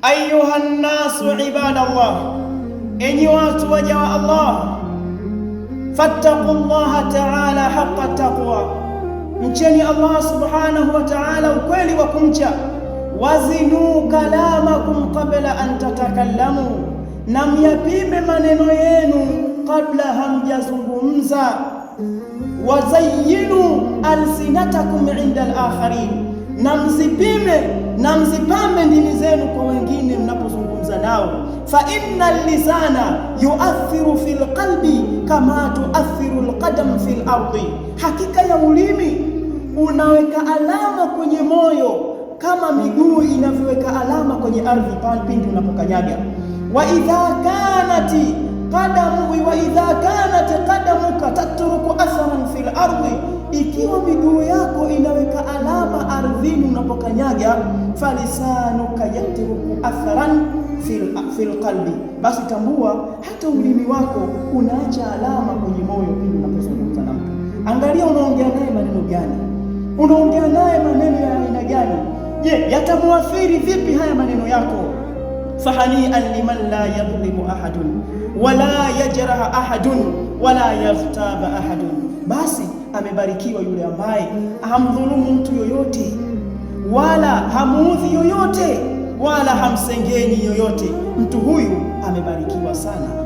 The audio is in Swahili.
Ayuha nnasu ibadallah, enyi watu waja wa Allah, fattaqu llaha taala haqa taqwa, mcheni Allah subhanahu wa taala ukweli wa kumcha. Wazinu kalamakum qabla an tatakallamu, na myapime maneno yenu kabla hamjazungumza. Wazayinu alsinatakum inda alakharin, na mzipime na mzipambe ndimi zenu kwa wengine mnapozungumza nao. Fa inna lisana yuathiru fil qalbi kama tuathiru alqadam fil ardi, hakika ya ulimi unaweka alama kwenye moyo kama miguu inavyoweka alama kwenye ardhi pindi unapokanyaga. Wa idha kanati qadamu wa idha kanat qadamuka tatruku atharan fil ardi, ikiwa miguu yako inaweka alama ardhini unapokanyaga, falisanuka yatruku atharan fil qalbi, basi tambua hata ulimi wako unaacha alama kwenye moyo pindi unapozungumza na mtu. Angalia unaongea naye maneno gani, unaongea naye maneno ya aina gani? Je, yatamuathiri vipi haya maneno yako? Fahanian liman la yadhlimu ahadun wala yajraha ahadun wala yaghtaba ahadun, basi amebarikiwa yule ambaye hamdhulumu mtu yoyote wala hamuudhi yoyote wala hamsengenyi yoyote. Mtu huyu amebarikiwa sana.